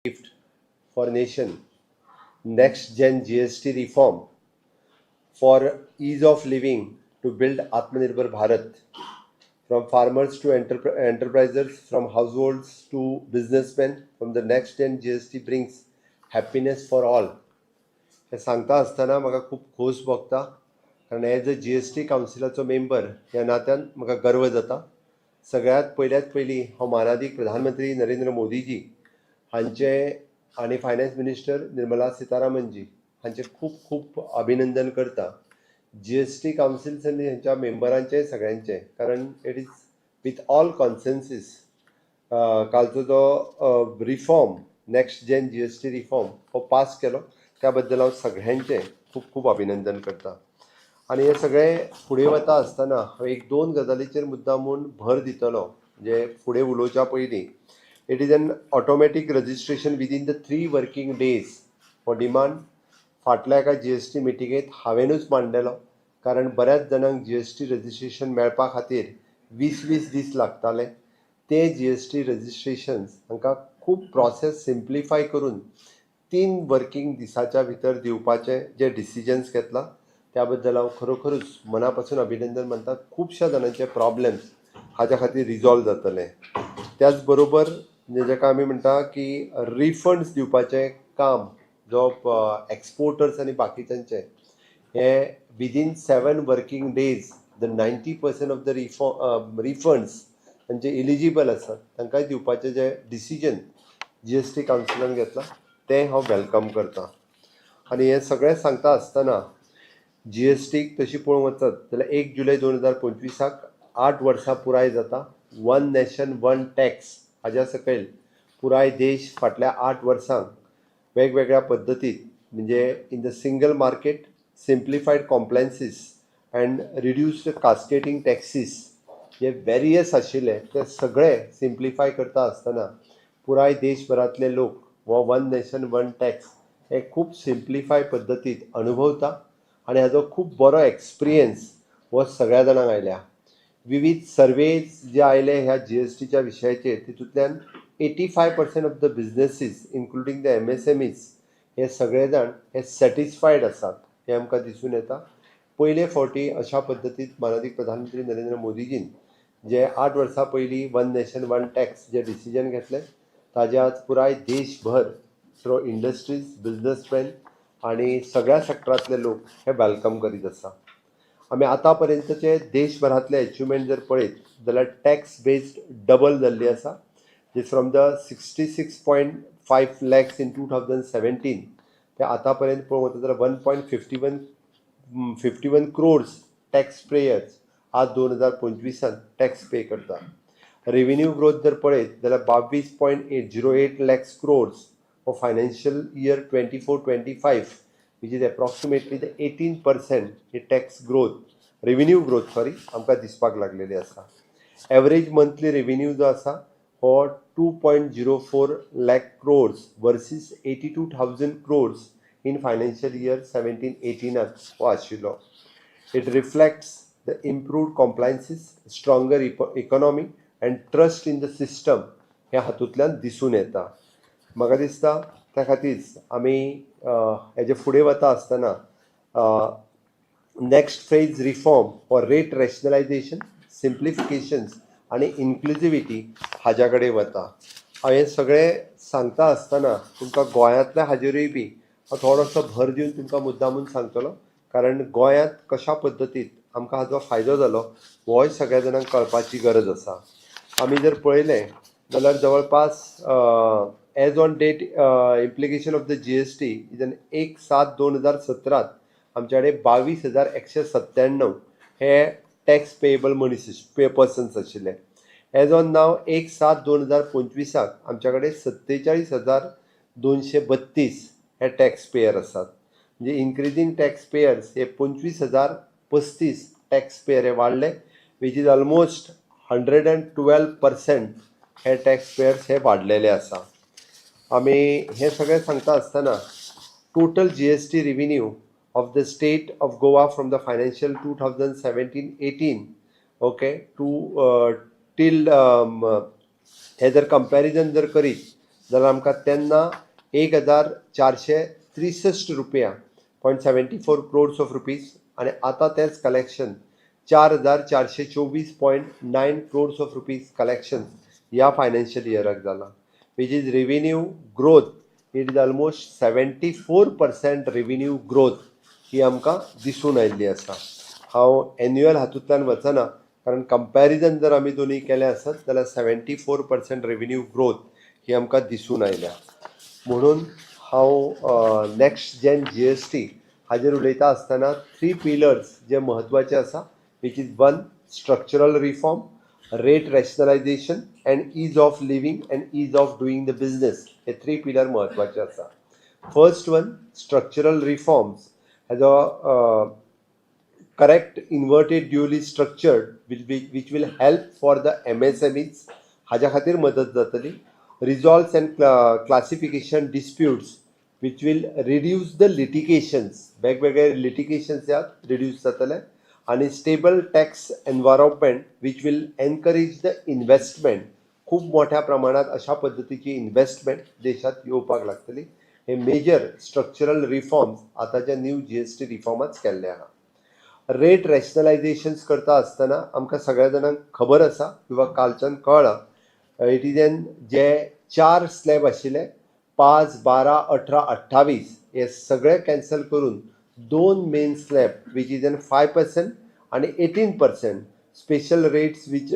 Gift for nation, next gen GST reform for ease of living to build Atmanirbhar Bharat. From farmers to enterprises, from households to businessmen, from the next gen GST brings happiness for all. हें सांगता आसतना म्हाका खूब खोस भोगता, कारण as a GST कावन्सिलाचो member ह्या नात्यान म्हाका गर्व जाता. सगळ्यांत पयल्यात पयलीं हांव मानादीक प्रधानमंत्री नरेंद्र मोदीजी हांचे आनी फायनान्स मिनिस्टर निर्मला सीतारामनजी हांचे खूब खूब अभिनंदन करता, जीएसटी कावन्सिल आनी हेंच्या मेंबरांचें सगळ्यांचें, कारण it is with all consensus कालचो जो reform, next gen GST reform हो पास केलो, त्या बद्दल हांव सगळ्यांचें खूब खूब अभिनंदन करता. आनी हें सगळें फुडें वता आसतना हांव एक दोन गजालीचेर मुद्दाम म्हूण भर दितलो, म्हणजे फुडें उलोवच्या पयलीं. It is an automatic registration within the 3 working days for demand फाटल्या एका जीएसटी मिटिंगेंत हांवेनूच मांडलेलो, कारण बऱ्याच जाणांक जीएसटी रजिस्ट्रेशन मेळपा खातीर 20 20 दीस लागताले. ते जीएसटी रजिस्ट्रेशन हांकां खूब प्रोसेस सिम्प्लिफाय करून 3 वर्किंग दिसाच्या भितर दिवपाचें जे डिसिजन्स घेतला, त्या बद्दल हांव खरोखरूच मना पासून अभिनंदन मानता. खुबश्या जाणांचे प्रॉब्लेम्स हाज्या खातीर रिजॉल्व जातले. त्याच बरोबर म्हणजे जेका आमी म्हणटा की रिफंड्स दिवपाचें काम जो एक्सपोर्टर्स आनी बाकीच्यांचे, हे within 7 working days the 90% of the refunds तांचे इलिजिबल आसात, तांकांय दिवपाचें जे डिसिजन जीएसटी कावन्सिलान घेतलां, तें हांव welcome करता. आनी हें सगळें सांगता आसतना जीएसटीक तशी पळोवंक वचत जाल्यार 1 जुलय 2025ाक 8 वर्सां पुराय जाता. वन नॅशन वन टॅक्स हाज्या सकयल पुराय देश फाटल्या 8 वर्सांक वेगवेगळ्या पद्दतीत, म्हणजे in the single market, simplified compliances and reduced cascading taxes J various आशिल्ले, ते सगळे सिम्प्लिफाय करता आसतना पुराय देशभरांतले लोक हो वन नॅशन वन टॅक्स हे खूब सिम्प्लिफाय पद्दतीत अनुभवता आनी हाजो खूब बरो एक्सपिरियन्स हो सगळ्या जाणांक आयल्या. विविध सर्वेज जे आयले ह्या जीएसटीच्या विशयाचेर, तितूंतल्यान 85% of the businesses, including the MSMEs, हे सगळे जाण हे सॅटिस्फायड आसात हें आमकां दिसून येता. पयले फावटी अशा पद्दतीन मानादीक प्रधानमंत्री नरेंद्र मोदीजीन जे 8 वर्सां पयलीं वन नॅशन वन टॅक्स जे डिसिजन घेतलें, ताजे आज पुराय देशभर थ्रू इंडस्ट्रीज, बिजनसमॅन आनी सगळ्या सेक्टरांतले लोक हे welcome करीत आसा. आमी आतां पर्यंतचे देशभरांतले एचिवमेंट जर पळयत जाल्यार टॅक्स बेज डबल जाल्ली आसा, जे from the 66.5 lakhs in 2017 ते आतां पर्यंत पळोवंक वता जाल्यार 1.51 51 crores tax payers आज 2025ान टॅक्स पे करता. रेव्हेन्यू ग्रोथ जर पळयत जाल्यार 22.808 lakhs crores for financial year 24-25, which is approximately the 18% he tax growth, revenue growth, sorry, आमकां दिसपाक लागलेली आसा. एवरेज मंथली रेव्हेन्यू जो आसा हो 2.04 lakh crores versus 82,000 crores in financial year 17-18नात हो आशिल्लो. It reflects the improved compliances, stronger economy and trust in the system हें हातूंतल्यान दिसून येता. म्हाका दिसता त्या खातीर आमी हेजे फुडें वता आसतना next phase reform for rate rationalization, simplifications आनी इन्क्लुजिविटी हाज्या कडेन वता. हांव हें सगळें सांगता आसतना तुमकां गोंयांतल्या हाजेरूय बी हांव थोडोसो भर दिवन तुमकां मुद्दामून सांगतलो, कारण गोंयांत कशा पद्दतीन आमकां हाजो फायदो जालो, होय सगळ्या जाणांक कळपाची गरज आसा. आमी जर पळयलें जाल्यार जवळपास as on date implication of the GST is an 1/7/2017त आमच्या कडेन 22,197 हे टॅक्स पेएबल मनीस पे पर्सन्स आशिल्ले. एज ऑन नाव 1/7/2025ाक आमच्या कडेन 47,232 हे टॅक्स पेयर आसात. म्हणजे इन्क्रिजींग टॅक्स पेयर्स हे 25,035 टॅक्स पेयर हे वाडले, which is almost 112% hey tax payers हे वाडलेले आसा. आमी हें सगळें सांगता आसतना total GST revenue of the state of Goa from the financial 2017-18, okay, to till हे जर कंपॅरिजन जर करीत जाल्यार आमकां तेन्ना 1463 रुपया .74 crores of rupees आनी आतां तेंच collection 4424.9 crores of rupees collection ह्या फायनान्शियल इयराक जाला, which is revenue growth, it is almost 74% revenue growth ही आमकां दिसून आयिल्ली आसा. हांव एन्युअल हातूंतल्यान वचना, कारण कंपॅरिजन जर आमी दोनूय केलें आसत जाल्यार 74% रेवेन्यू ग्रोथ ही आमकां दिसून आयल्या. म्हणून हांव नेक्स्ट जेन जीएसटी हाजेर उलयता आसतना थ्री पिलर्स जे म्हत्वाचे आसा, which is one, structural reform, rate rationalization and ease of living and ease of doing the business, hey three pillar म्हत्वाचे आसा. फर्स्ट वन, स्ट्रक्चरल रिफॉर्म्स हेजो correct inverted duly structured will be which will help for the MSMEs, हाज्या खातीर मदत जातली. Resolves and classification disputes, which will reduce the litigations, वेगवेगळे लिटिगेशन्स ह्या reduce जातले आनी stable tax environment, which will encourage the investment. खूब मोठ्या प्रमाणात अशा पद्दतीची इन्व्हेस्टमेंट देशात येवपाक लागतली. हे मेजर स्ट्रक्चरल रिफॉर्म्स आतांच्या न्यू जीएसटी रिफॉर्माच केल्ले आहा. रेट रॅशनलायझेशन्स करता आसतना आमकां सगळ्या जाणांक खबर आसा किंवा कालच्यान कळ्ळां, it is an जे चार स्लॅब आशिल्ले, 5, 12, 18, 28, हे सगळे कॅन्सल करून दोन main slab, which is an 5% आनी 18% स्पेशल रेट्स which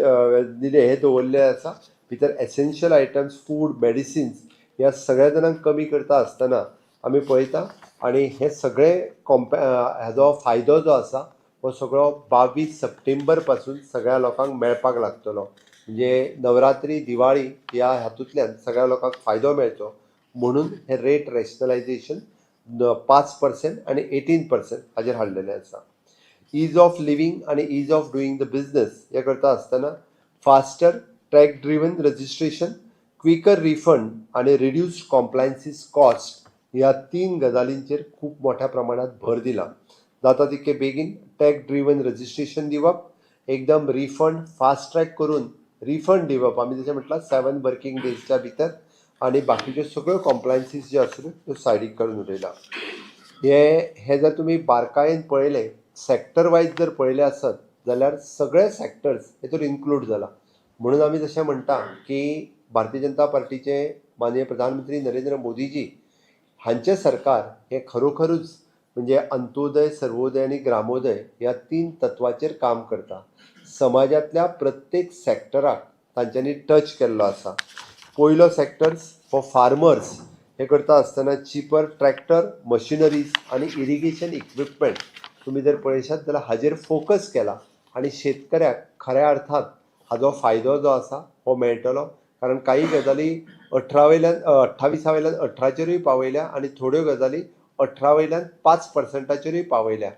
दिले, हे दवरलेले आसा. भितर एसेन्शियल आयटम्स, फूड, मेडिसिन्स ह्या सगळ्या जाणांक कमी करता आसतना आमी पळयता आनी हे सगळे हेजो फायदो जो आसा हो सगळो 22 सप्टेंबर पासून सगळ्या लोकांक मेळपाक लागतलो. म्हणजे नवरात्री, दिवाळी ह्या हातूंतल्यान सगळ्या लोकांक फायदो मेळचो म्हणून हे रेट रॅशनलायझेशन 5% आनी 18% हाजेर हाडलेलें आसा. Is of living आनी ease of doing the business हे करता आसतना faster track driven registration, quicker refund आनी रिड्यूस्ड कॉम्प्लायन्सीस कॉस्ट ह्या तीन गजालींचेर खूब मोठ्या प्रमाणात भर दिला. जाता तितके बेगीन ट्रॅक ड्रिवन रजिस्ट्रेशन दिवप, एकदम रिफंड फास्ट ट्रॅक करून रिफंड दिवप, आमी जशें म्हटलां 7 वर्किंग डेजच्या भितर, आनी बाकीच्यो सगळ्यो कॉम्प्लायन्सीस ज्यो आसल्यो त्यो सायडीक काडून उडयला. हे हे जर तुमी बारकायेन पळयलें, सॅक्टर वायज जर पळयलें आसत जाल्यार सगळे सॅक्टर्स हेतून इन्क्लूड जाला. म्हणून आमी जशें म्हणटा की भारतीय जनता पार्टीचे माननीय प्रधानमंत्री नरेंद्र मोदीजी हांचें सरकार हें खरोखरूच म्हणजे अंत्योदय, सर्वोदय आनी ग्रामोदय ह्या तीन तत्वाचेर काम करता. समाजांतल्या प्रत्येक सॅक्टराक तांच्यांनी टच केल्लो आसा. पयलो सॅक्टर्स फॉर फार्मर्स हे करता आसतना चिपर ट्रॅक्टर, मशिनरीज आनी इरिगेशन इक्विपमेंट तुमी जर पळयशात जाल्यार हाजेर फोकस केला आनी शेतकऱ्याक खऱ्या अर्थात हाजो फायदो जो आसा हो मेळटलो, कारण काही गजाली 18 वयल्यान 28 वयल्यान 18चेरूय पावयल्या आनी थोड्यो गजाली 18 वयल्यान 5%चेरूय पावयल्या,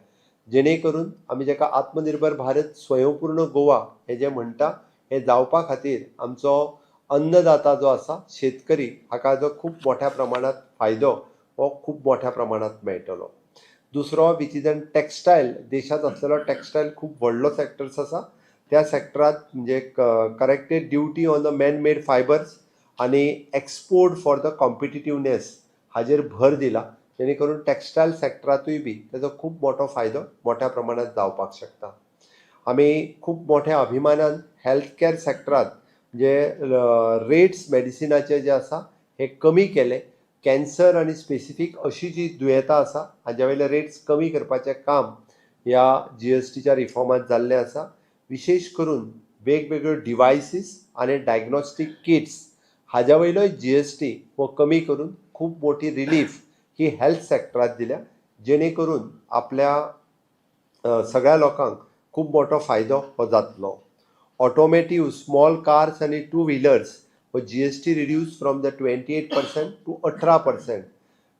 जेणे करून आमी जाका आत्मनिर्भर भारत, स्वयंपूर्ण गोवा हे जे म्हणटा, हे जावपा खातीर आमचो अन्नदाता जो आसा शेतकरी, हाका जो खूब मोठ्या प्रमाणात फायदो हो खूब मोठ्या प्रमाणात मेळटलो. दुसरो which is an textile. देशांत आसलेलो टॅक्सटायल खूब व्हडलो सॅक्टर्स आसा. त्या सॅक्टरात म्हणजे corrected duty on the man made fibres आनी एक्सपोर्ट फॉर the कॉम्पिटिटिवनेस हाजेर भर दिला, जेणे करून टॅक्सटायल सॅक्टरांतूय बी तेजो खूब मोठो फायदो मोठ्या प्रमाणात जावपाक शकता. आमी खूब मोठ्या अभिमानान हेल्थ कॅर सॅक्टरात म्हणजे रेट्स मेडिसिनाचे जे आसा हे कमी केले. कॅन्सर आनी स्पेसिफीक अशी जी दुयेंतां आसा हाज्या वयले रेट्स कमी करपाचें काम ह्या जीएसटीच्या रिफॉर्मांत जाल्लें आसा. विशेश करून वेगवेगळ्यो डिवायसीस आनी डायग्नोस्टीक किट्स हाज्या वयलोय जीएसटी हो कमी करून खूब मोठी रिलीफ ही हेल्थ सॅक्टरात दिल्या, जेणे करून आपल्या सगळ्या लोकांक खूब मोठो फायदो हो जातलो. ऑटोमोटीव, स्मॉल कार्स आनी टू व्हिलर्स हो GST reduce from the 28% to 18%.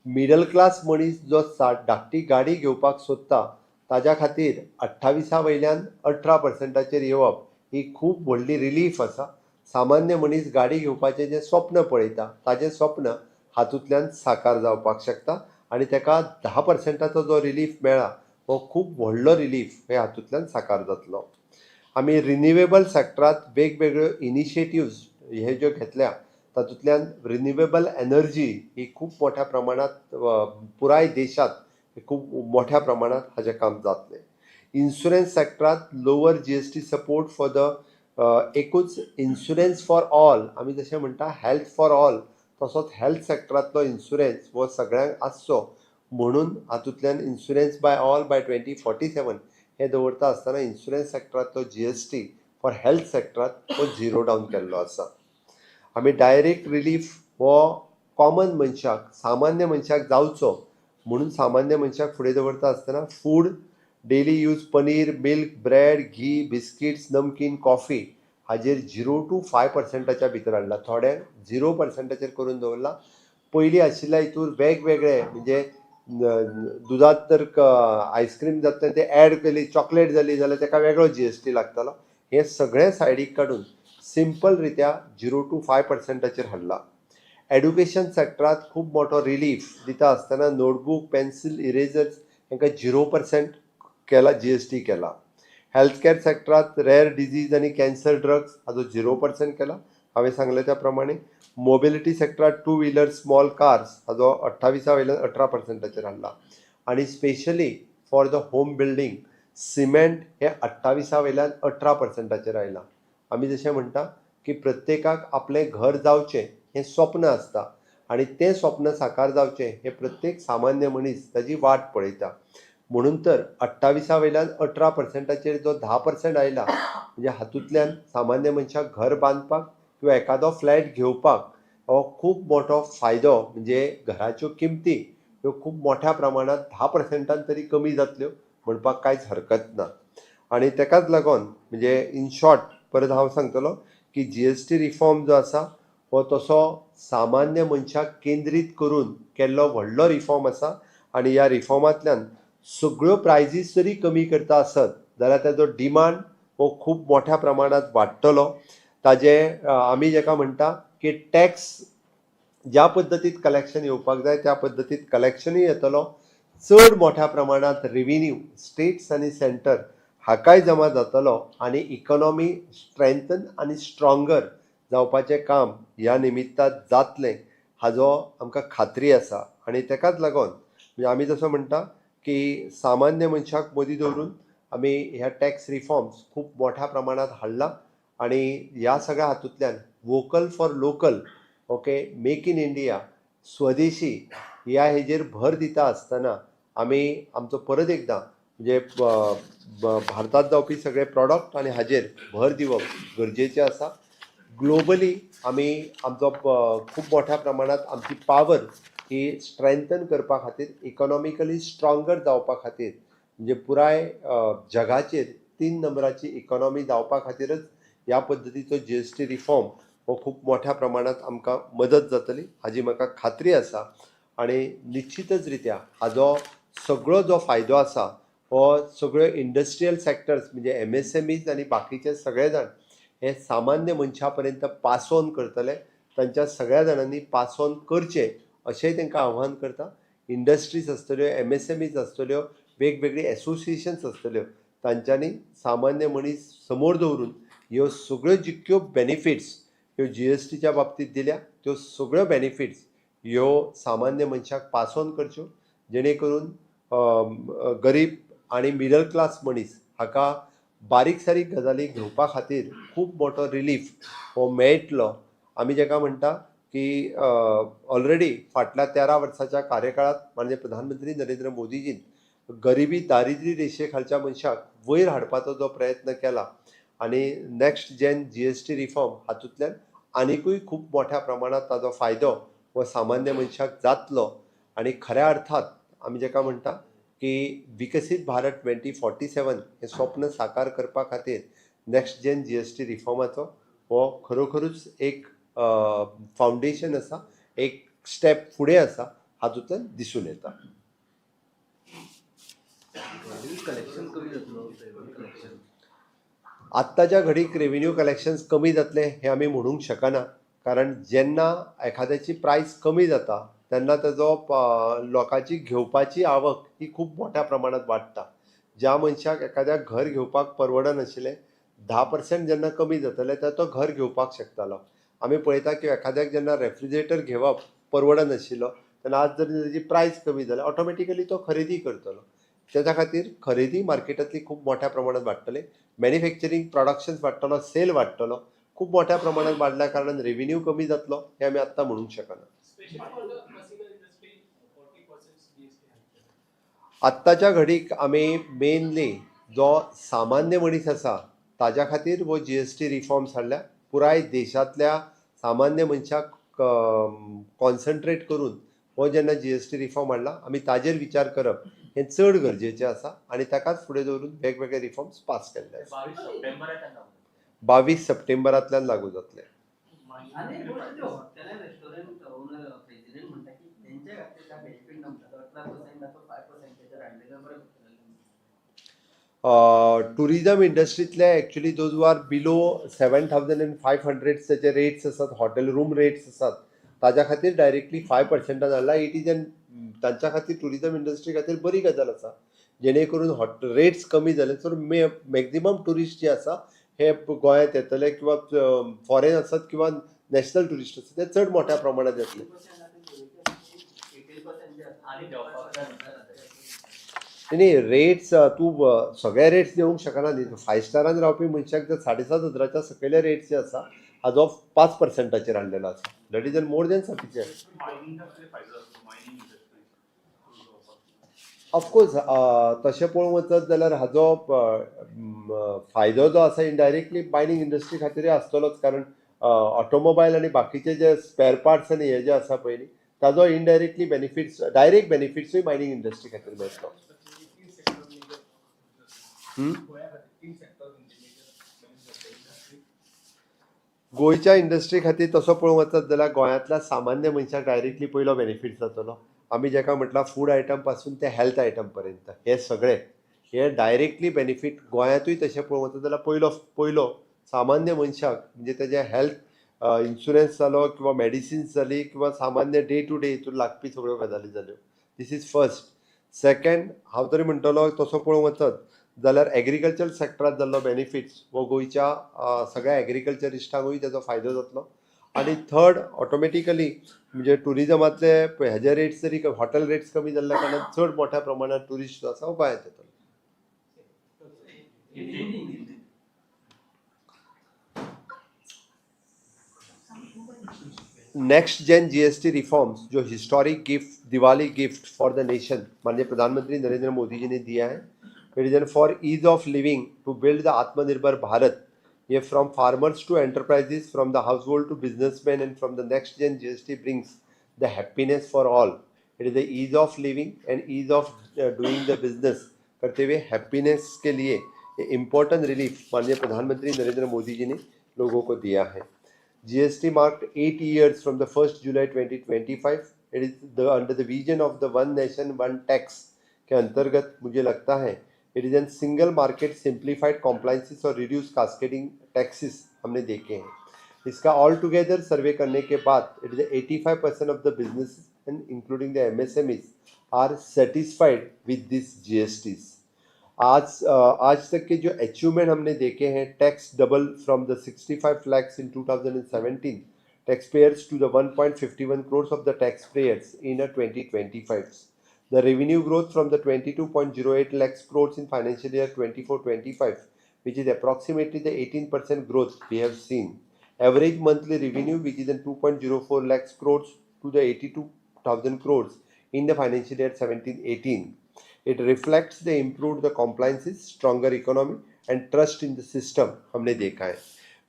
Middle class मनीस जो धाकटी गाडी घेवपाक सोदता, ताज्या खातीर 28 वयल्यान 18%चेर येवप ही खूब व्हडली रिलीफ आसा. सामान्य मनीस गाडी घेवपाचें जें स्वप्न पळयता, ताजें स्वप्न हातूंतल्यान साकार जावपाक शकता आनी ताका 10%चो जो रिलीफ मेळ्ळा हो खूब व्हडलो रिलीफ हे हातूंतल्यान साकार जातलो. आमी रिन्युएबल सॅक्टरांत वेगवेगळ्यो इनिशिएटिव्ज हे ज्यो घेतल्या तातूंतल्यान रिन्युएबल एनर्जी ही खूब मोठ्या प्रमाणांत पुराय देशांत खूब मोठ्या प्रमाणांत हाजें काम जातलें. इन्शुरन्स सेक्टरांत lower GST support for the एकूच इन्शुरन्स फॉर ऑल, आमी जशें म्हणटा हेल्थ फॉर ऑल, तसोच हेल्थ सेक्टरांतलो इन्शुरन्स हो सगळ्यांक आसचो म्हणून हातूंतल्यान insurance by all by 2047 हें दवरता आसतना इन्शुरन्स सेक्टरांतलो जीएसटी फॉर हेल्थ सेक्टरांत हो झिरो डावन केल्लो आसा. आमी डायरेक्ट रिलीफ हो कॉमन मनशाक, सामान्य मनशाक जावचो म्हणून सामान्य मनशाक फुडें दवरता आसतना food, daily use paneer, milk, bread, ghee, biscuits, namkeen, coffee हाजेर 0 टू 5 पर्संटाच्या भितर हाडला. थोड्यांक 0 पर्संटाचेर करून दवरला. पयलीं आशिल्ल्या हितूर वेगवेगळे, म्हणजे दुदांत तर आयस्क्रीम जातलें, तें एड केली, चॉकलेट जाली जाल्यार ताका वेगळो जीएसटी लागतालो. हें सगळें सायडीक काडून सिंपल रित्या 0 टू 5 पर्संटाचेर हाडला. एड्युकेशन सेक्टरांत खूब मोठो रिलीफ दिता आसतना नोटबूक, पेन्सील, इरेजर्स हांकां 0% केला, जीएसटी केला. हेल्थ केअर सेक्टरांत रेअर डिजीज आनी कॅन्सर ड्रग्स हाजो 0% केला, हांवें सांगलें त्या प्रमाणे. मोबिलिटी सेक्टरांत टू व्हिलर, स्मॉल कार्स हाजो 28 वयल्यान 18 पर्संटाचेर हाडला आनी specially for the home building cement हे 28 वयल्यान 18 पर्संटाचेर आयलां. आमी जशें म्हणटा की प्रत्येकाक आपलें घर जावचें हें स्वप्न आसता आनी तें स्वप्न साकार जावचें हें प्रत्येक सामान्य मनीस ताजी वाट पळयता. म्हणून तर 28 वयल्यान 18 पर्संटाचेर जो 10% आयला, म्हणजे हातूंतल्यान सामान्य मनशाक घर बांदपाक किंवा एकादो फ्लॅट घेवपाक हो खूब मोठो फायदो, म्हणजे घराच्यो किमती ह्यो खूब मोठ्या प्रमाणांत 10 पर्संटान तरी कमी जातल्यो म्हणपाक कांयच हरकत ना. आनी तेकाच लागून म्हणजे इन शॉर्ट परत हांव सांगतलो की जीएसटी रिफॉर्म जो आसा हो तसो सामान्य मनशाक केंद्रीत करून केल्लो व्हडलो रिफॉर्म आसा आनी ह्या रिफॉर्मांतल्यान सगळ्यो प्रायजीस जरी कमी करता आसत जाल्यार ताजो डिमांड हो खूब मोठ्या प्रमाणांत वाडटलो. ताजे आमी जेका म्हणटा की टॅक्स ज्या पद्दतीत कलेक्शन येवपाक जाय त्या पद्दतीत कलेक्शनूय येतलो. चड मोठ्या प्रमाणांत रेविन्यू स्टेट्स आनी सेंटर हाकाय जमा जातलो आनी इकॉनॉमी स्ट्रेंथन आनी स्ट्रॉंगर जावपाचें काम ह्या निमित्तान जातलें हाजो आमकां खात्री आसा. आनी तेकाच लागून म्हणजे आमी जसो म्हणटा की सामान्य मनशाक मदीं दवरून आमी ह्या टॅक्स रिफॉर्म्स खूब मोठ्या प्रमाणांत हाडला आनी ह्या सगळ्या हातूंतल्यान vocal for local, okay, Make in India, स्वदेशी ह्या हेजेर भर दिता आसतना आमी आमचो परत एकदां म्हणजे भारतांत जावपी सगळे प्रॉडक्ट आनी हाजेर भर दिवप गरजेचें आसा. ग्लोबली आमी आमचो खूब मोठ्या प्रमाणांत आमची पावर ही स्ट्रेंथन करपा खातीर, इकॉनॉमिकली स्ट्रॉंगर जावपा खातीर, म्हणजे पुराय जगाचेर 3 नंबराची इकॉनॉमी जावपा खातीरच ह्या पद्दतीचो जीएसटी रिफॉर्म हो खूब मोठ्या प्रमाणांत आमकां मदत जातली हाजी म्हाका खात्री आसा. आनी निश्चितच रित्या हाजो सगळो जो फायदो आसा हो सगळ्यो इंडस्ट्रियल सेक्टर्स, म्हणजे एमएसएमईज आनी बाकीचे सगळे जाण हे सामान्य मनशा पर्यंत पास ऑन करतले. तांच्या सगळ्या जाणांनी पास ऑन करचें अशेंय तांकां आव्हान करता. इंडस्ट्रीज आसतल्यो, एमएसएमईज आसतल्यो, वेगवेगळी एसोसिएशन्स आसतल्यो, तांच्यांनी सामान्य मनीस समोर दवरून ह्यो सगळ्यो जितक्यो बेनिफिट्स ह्यो जीएसटीच्या बाबतींत दिल्या त्यो सगळ्यो बेनिफिट्स ह्यो सामान्य मनशाक पास ऑन करच्यो, जेणे करून गरीब आनी मिडल क्लास मनीस हाका बारीक सारीक गजाली घेवपा खातीर खूब मोठो रिलीफ हो मेळटलो. आमी जेका म्हणटा की ऑलरेडी फाटल्या 13 वर्साच्या कार्यकाळात माननीय प्रधानमंत्री नरेंद्र मोदीजीन गरिबी दारिद्र्य रेशे खालच्या मनशाक वयर हाडपाचो जो प्रयत्न केला आनी next gen GST reform हातूंतल्यान आनिकूय खूब मोठ्या प्रमाणात ताजो फायदो हो सामान्य मनशाक जातलो. आनी खऱ्या अर्थात आमी जेका म्हणटा की विकसीत भारत 2047 हें स्वप्न साकार करपा खातीर नेक्स्ट जेन जीएसटी रिफॉर्माचो हो खरोखरूच एक फावंडेशन आसा, एक स्टेप फुडें आसा हातूंतल्यान दिसून येता. कलेक्शन कमी जातलो, कलेक्शन? आत्ताच्या घडीक रेव्हेन्यू कलेक्शन्स कमी जातले हें आमी म्हणूंक शकना, कारण जेन्ना एखाद्याची प्रायस कमी जाता तेन्ना ताजो लोकांची घेवपाची आवक ही खूब मोठ्या प्रमाणात वाडटा. ज्या मनशाक एखाद्याक घर घेवपाक परवडनाशिल्लें, 10% जेन्ना कमी जातलें तेन्ना तो घर घेवपाक शकतालो. आमी पळयता की एखाद्याक जेन्ना रेफ्रिजरेटर घेवप परवडनाशिल्लो तेन्ना आज जर तेजी प्रायस कमी जाल्यार ऑटोमॅटिकली तो खरेदी करतलो. तेच्या खातीर खरेदी मार्केटांतली खूब मोठ्या प्रमाणात वाडटले, मॅन्युफॅक्चरींग प्रोडक्शन्स वाडटलो, सेल वाडटलो. खूब मोठ्या प्रमाणात वाडल्या कारणान रेव्हेन्यू कमी जातलो हें आमी आत्तां म्हणूंक शकना. Especially for the machinery industry, 40% GST hike. आत्ताच्या घडीक आमी मेनली जो सामान्य मनीस आसा ताज्या खातीर हो जीएसटी रिफॉर्म्स हाडल्या. पुराय देशांतल्या सामान्य मनशाक कॉन्सन्ट्रेट करून हो जेन्ना जीएसटी रिफॉर्म हाडला, आमी ताजेर विचार करप हें चड गरजेचें आसा आनी ताकाच फुडें दवरून वेगवेगळे रिफॉर्म्स पास केल्ले आसा. 22 सप्टेंबराक लागू. 22 सप्टेंबरांतल्यान लागू जातले. आनी एक गोश्ट, ते hotel and restaurant owner president म्हणटा की तेंच्या खातीर काय बेनिफीट ना म्हणटा. 18% आतां 5%चेर हाडलें बरें पडटलें. टुरिजम इंडस्ट्रींतले actually those are below 7500 जे रेट्स आसात, हॉटेल रूम रेट्स आसात, ताज्या खातीर डायरेक्टली 5%न हाडला. It is an तांच्या खातीर, टुरिजम इंडस्ट्री खातीर बरी गजाल आसा, जेणे करून हॉट रेट्स कमी जाले सो मे मॅक्झिमम ट्युरिस्ट जे आसा हे गोंयांत येतले किंवा फॉरेन आसात किंवा नॅशनल ट्युरिस्ट आसात ते चड मोठ्या प्रमाणात येतले. 18% जे आसा. आनी देंवपाक जाय म्हणटा. न्ही, रेट्स तूं सगळे रेट्स देवंक शकना न्ही. फायव स्टारान रावपी मनशाक जर 7500च्या सकयले रेट्स जे आसा हाजो 5%चेर हाडलेलो आसा, that is an more than sufficient. मायनिंगाक कितें फायदो जातलो मायनिंग इंडस्ट्री? ऑफकोर्स, तशें पळोवंक वचत जाल्यार हाजो फायदो जो आसा इनडायरेक्टली मायनींग इंडस्ट्री खातीरय आसतलोच, कारण ऑटोमोबायल आनी बाकीचे जे स्पेर पार्ट्स आनी हे जे आसा पळय न्ही, ताजो इनडायरेक्टली बेनिफिट्स, डायरेक्ट बेनिफिट्सूय मायनींग इंडस्ट्री खातीर मेळटलो. तीन सेक्टर मेजर. गोंया खातीर तीन सेक्टर म्हणजे मेजर इंडस्ट्री. गोंयच्या इंडस्ट्री खातीर तसो पळोवंक वचत जाल्यार गोंयांतल्या सामान्य मनशाक डायरेक्टली पयलो बेनिफीट जातलो. आमी जेका म्हटलां फूड आयटम पासून ते हेल्थ आयटम पर्यंत हे सगळे हे डायरेक्टली बेनिफीट. गोंयांतूय तशें पळोवंक वचत जाल्यार पयलो पयलो सामान्य मनशाक, म्हणजे तेजे हेल्थ इन्शुरन्स जालो किंवा मेडिसिन्स जाली किंवा सामान्य डे टू डे हितून लागपी सगळ्यो गजाली जाल्यो. This is first. Second, हांव तरी म्हणटलो तसो पळोवंक वचत जाल्यार एग्रीकल्चर सेक्टरांत जाल्लो बेनिफिट्स हो गोंयच्या सगळ्या एग्रीकल्चरिस्टांकूय तेजो फायदो जातलो. आनी थर्ड, ऑटोमॅटिकली म्हणजे टुरिजमांतले हेजे रेट्स जरी हॉटेल रेट्स कमी जाल्ल्या कारणान चड मोठ्या प्रमाणात ट्युरिस्ट जो आसा हो गोंयांत येतलो. Hindi, Hindi. Next gen GST reforms, जो historic gift, Diwali gift for the nation माननीय प्रधानमंत्री नरेंद्र मोदी जी ने दिया है, it is an for ease of living to build the Atmanirbhar Bharat. ये from farmers to enterprises, from the household to businessman and from the next gen GST brings the happiness for all. It is the ease of living and ease of doing the business करते हुए happiness K लिए ये important relief माननीय प्रधानमंत्री नरेंद्र मोदी जी ने लोगों को दिया है. GST marked 8 years from the 1st July 2025. It is the under the vision of the One Nation One Tax K अंतर्गत मुझे लगता है it is an single market, simplified compliances Aur reduce cascading taxes हमने देखे हैं. इसका all together survey करने K बाद it is 85% of the business and including the MSMEs are satisfied with this GSTs. आज तक के जो अचीवमेंट हमने देखे हैं, tax double from the 65 lakhs in 2017 tax payers to the 1.51 crores of the tax payers in a 2025. The revenue growth from the 22.08 lakhs crores in financial year 24-25, which is approximately the 18% growth we have seen. Average monthly revenue, which is in 2.04 lakhs crores to the 82,000 crores in the financial year 17-18. It reflects the improved the compliances, stronger economy and trust in the system हमने देखा है.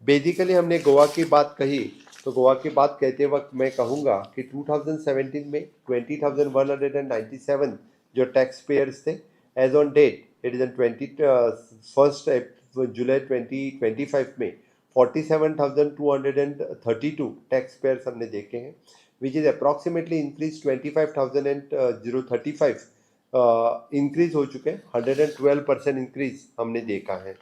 Basically हमने गोवा की बात कही, तो गोवा की बात कहते वक्त मैं कहूँगा कि 2017 में 20,197 जो टैक्स पेयर्स थे, as on date it is an 21st July 2025 में 47,232 टैक्स पेयर्स हमने देखे हैं, which is approximately increase 25,000 035 increase हो चुके हैं. 112% इंक्रीज हमने देखा है.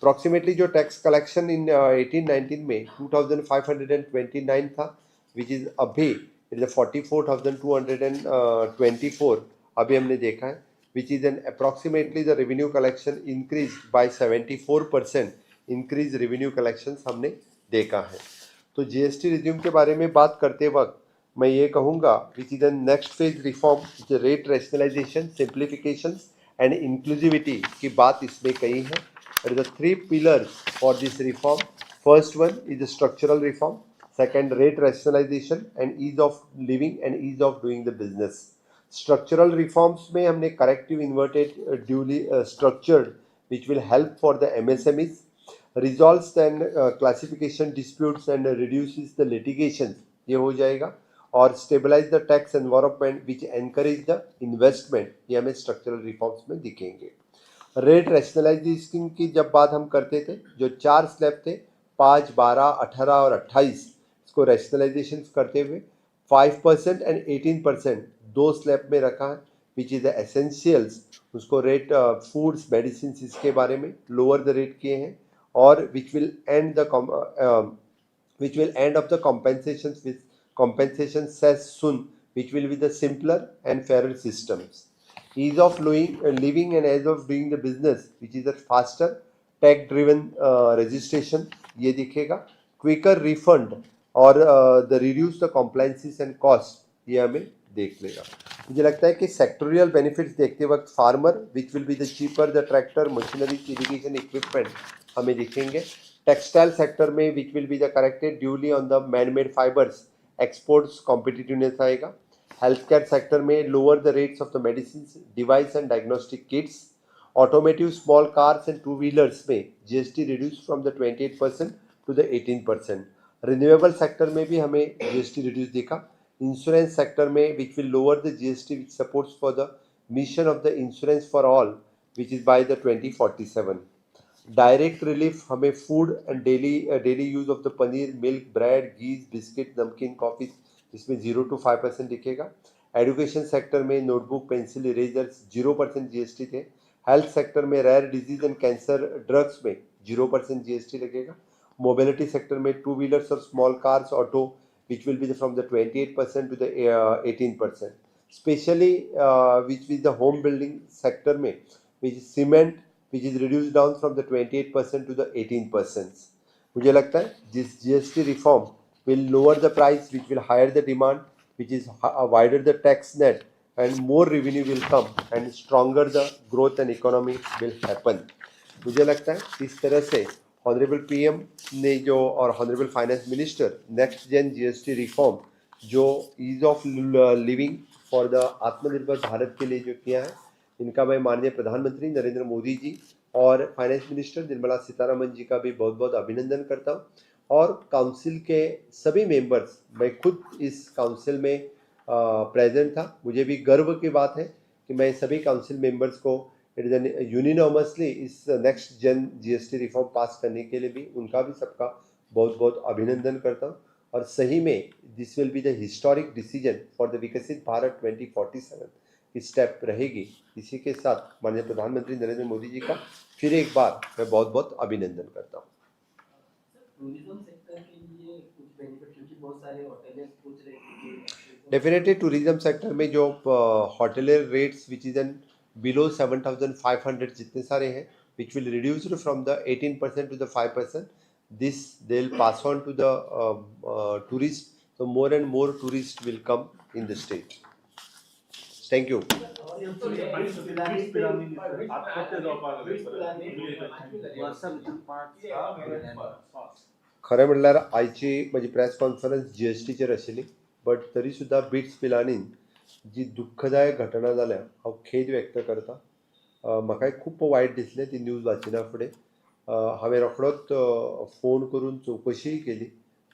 अप्रॉक्सीमेटली जो टैक्स कलेक्शन इन 18-19 में 2529 था, which is अभी it is 44,224 अभी हमने देखा है, which is an approximately the revenue collection increase by 74% increase revenue collections हमने देखा है. तो जीएसटी रिज्यूम के बारे में बात करते वक्त मैं ये कहूँगा, which is the next phase reform, rate rationalization, simplification and inclusivity की बात इसमें कही है। The three pillars for this reform: first one is the structural reform, second, rate rationalization and ease of living and ease of doing the business. Structural reforms में हमने corrective inverted duty structured, which will help for the MSMEs, resolves then classification disputes and reduces the litigation, ये हो जाएगा, और stabilize the tax environment, which encourage the investment. ये हमें structural reforms में दिखेंगे। Rate rationalisation की जब बात हम करते थे, जो चार स्लैब थे, 5, 12, 18 और 28, इसको रैशनलाइजेशन करते हुए 5% एंड 18% दो स्लैब में रखा है, which is the essentials. उसको रेट फूड्स, मेडिसिन, इसके बारे में लोअर the rate किए हैं और which will end of the compensation with compensation cess soon, which will be the simpler and fairer systems. Ease of living and ease of doing the business, which is a faster tech driven registration, ये दिखेगा, quicker refund Aur the reduce the compliances and cost, ये हमें देख लेगा। मुझे लगता है कि sectoral benefits देखते वक्त farmer, which will be the cheaper the tractor, machinery, irrigation equipment हमें दिखेंगे। टेक्सटाइल सेक्टर में, which will be the corrected duty on the man made fibers, exports competitiveness आएगा। हेल्थ केयर सेक्टर में lower the rates of the medicine, device and diagnostic kits. Automotive, small cars and two wheelers में GST reduce from the 28% to the 18%. Renewable sector में भी हमें GST reduce दिखा। Insurance sector में, which will lower the GST, which supports for the mission of the insurance for all, which is by the 2047. Direct relief हमें food and daily use of the paneer, milk, bread, ghees, biscuit, namkeen, coffee, इसमें 0 two 5% दिखेगा। Education sector में notebook, pencil, erasers, 0% GST थे। Health sector में rare disease and cancer drugs में 0% GST लगेगा। Mobility sector में two wheelers Aur small cars, auto, which will be from the 28% to the 18%. Especially which is the home building sector में, which is cement, which is reduced down from the 28% to the 18%. मुझे लगता है this GST reform will lower the price, which will higher the demand, which is wider the tax net and more revenue will come and stronger the growth and economy will happen. मुझे लगता है इस तरह से honourable PM ने जो और honourable finance minister next gen GST reform जो ease of living for the आत्मनिर्भर Bharat K लिए जो किया है, इनका मैं माननीय प्रधानमंत्री नरेंद्र मोदी जी और फाइनेंस मिनिस्टर निर्मला सीतारमन जी का भी बहुत बहुत अभिनंदन करता हूँ और काउंसिल के सभी मेंबर्स, मैं खुद इस काउंसिल में प्रेजेंट था, मुझे भी गर्व की बात है कि मैं सभी काउंसिल मेंबर्स को it is an unanimously इस next gen GST reform pass करने के लिए भी उनका भी सबका बहुत बहुत अभिनंदन करता हूँ। और सही में this will be the historic decision for the विकसित भारत 2047 की स्टेप रहेगी। इसी के साथ माननीय प्रधानमंत्री नरेंद्र मोदी जी का फिर एक बार मैं बहुत बहुत अभिनंदन करता हूँ। टूरिज्म सेक्टर के लिए कुछ बेनिफिट, क्योंकि बहुत सारे होटल्स पूछ रहे थे कि डेफिनेटली, टूरिज्म सेक्टर में जो hotelier rates, which is an below 7500 जितने सारे हैं, which will reduce from the 18% to the 5%. This they will pass on to the tourist, so more and more tourist will come in the state. Thank you. आत्महत्या जावपाक लागले परत. वर्सा भितर पांच. खरें म्हणल्यार आयची म्हजी प्रेस कॉन्फरन्स जीएसटीचेर आशिल्ली, बट तरी सुद्दां बिट्स पिलानीन जी दुख्खदायक घटना जाल्या, हांव खेद व्यक्त करता। म्हाकाय खूब वायट दिसलें ती न्यूज वाचिना फुडें। हांवें रोखडोच फोन करून चवकशीय केली।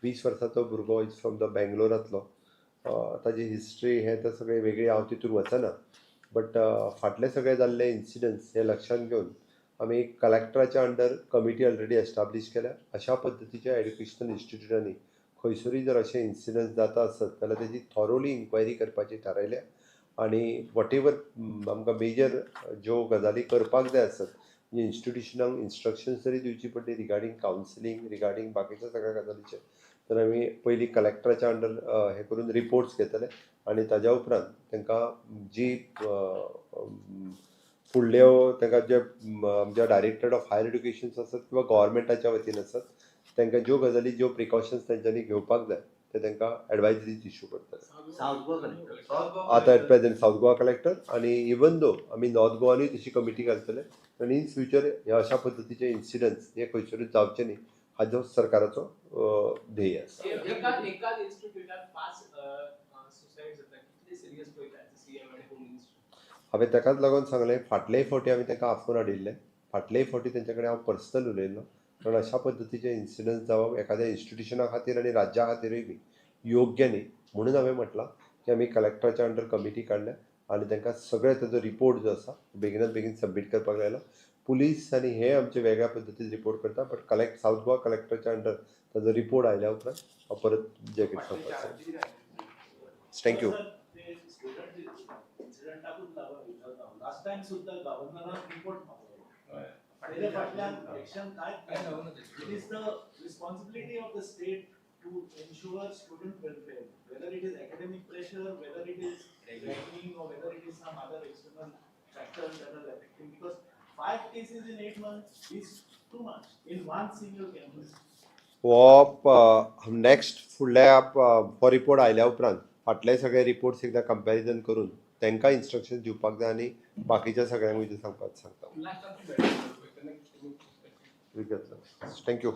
20 वर्सांचो भुरगो is from the बेंगलोरांतलो। ताजी हिस्ट्री हें तें सगळें वेगळी, हांव तितून वचना, बट फाटले सगळे जाल्ले इन्सिडंट्स हे लक्षांत घेवन आमी कलेक्टराच्या अंडर कमिटी ऑलरेडी एस्टाब्लीश केल्या। अशा पद्दतीच्या एड्युकेशनल इन्स्टिट्यूटांनी खंयसरूय जर अशे इन्सिडंट्स जाता आसत जाल्यार तेजी थॉरोली इन्क्वायरी करपाची थारायल्या आनी what ever आमकां मेजर ज्यो गजाली करपाक जाय आसत, म्हणजे इन्स्टिट्युशनांक इन्स्ट्रक्शन्स जरी दिवची पडली रिगार्डींग कावन्सिलींग, रिगार्डींग बाकीच्या सगळ्या गजालीचेर, तर आमी पयलीं कलेक्टराच्या अंडर हें करून रिपोर्ट्स घेतले आनी ताज्या उपरांत तांकां जी फुडल्यो तांकां जे आमच्या डायरेक्टरेट ऑफ हायर एड्युकेशन आसत किंवा गव्हर्मेंटाच्या वतीन आसत, तांकां ज्यो गजाली, ज्यो प्रिकॉशन्स तांच्यांनी घेवपाक जाय, ते तांकां एडवायजरीज इश्यू करतले. South Goa collector. आतां at present south Goa collector आनी इवन दो आमी नॉर्थ गोवानूय तशी कमिटी घालतले आनी इन फ्युचर ह्या अशा पद्दतीचे इन्सिडंट्स हे खंयसरूच जावचे न्ही, हाजो सरकाराचो ध्येय आसा. एकाच एकाच इन्स्टिट्यूटात पांच सुसायड जाता, कितले सिरियस पळयता सीएम आनी होम मिनिस्टर? हांवें ताकाच लागून सांगलें, फाटलेय फावटी आमी तांकां आफोवन हाडिल्ले, फाटलेय फावटी तेंचे कडेन हांव पर्सनल उलयल्लो, कारण अशा पद्दतीचे इन्सिडंट्स जावप एखाद्या इन्स्टिट्युशना खातीर आनी राज्या खातीरूय बी योग्य न्ही. म्हणून हांवें म्हटलां की आमी कलेक्टराच्या अंडर कमिटी काडल्या आनी तांकां सगळे ताजो रिपोर्ट जो आसा बेगिनात बेगीन सबमीट करपाक लायला. पुलीस आनी हे आमचे वेगळ्या पद्दतीन रिपोर्ट करता, बट कलेक्ट सावथ गोवा कलेक्टराच्या अंडर ताजो रिपोर्ट आयल्या उपरांत हांव परत जे कितें सांगपाक. Thank you. इन्सिडंटाकूच लागून विचारता, लास्ट टायम सुद्दां गव्हर्नरान रिपोर्ट मागलो, तेच्या फाटल्यान एक्शन काय? It is the responsibility of the state to ensure student welfare, whether it is academic pressure, whether it is ragging or whether it is some other external factors that are affecting, because five cases in 8 months is too much in one single campus. हो, next फुडल्या हो report आयल्या उपरांत फाटले सगळे reports एकदां comparison करून तांकां इन्स्ट्रक्शन दिवपाक जाय आनी बाकीच्या सगळ्यांकूय ते सांगपाक सांगता. लास्ट आमची बॅटरी. Thank you.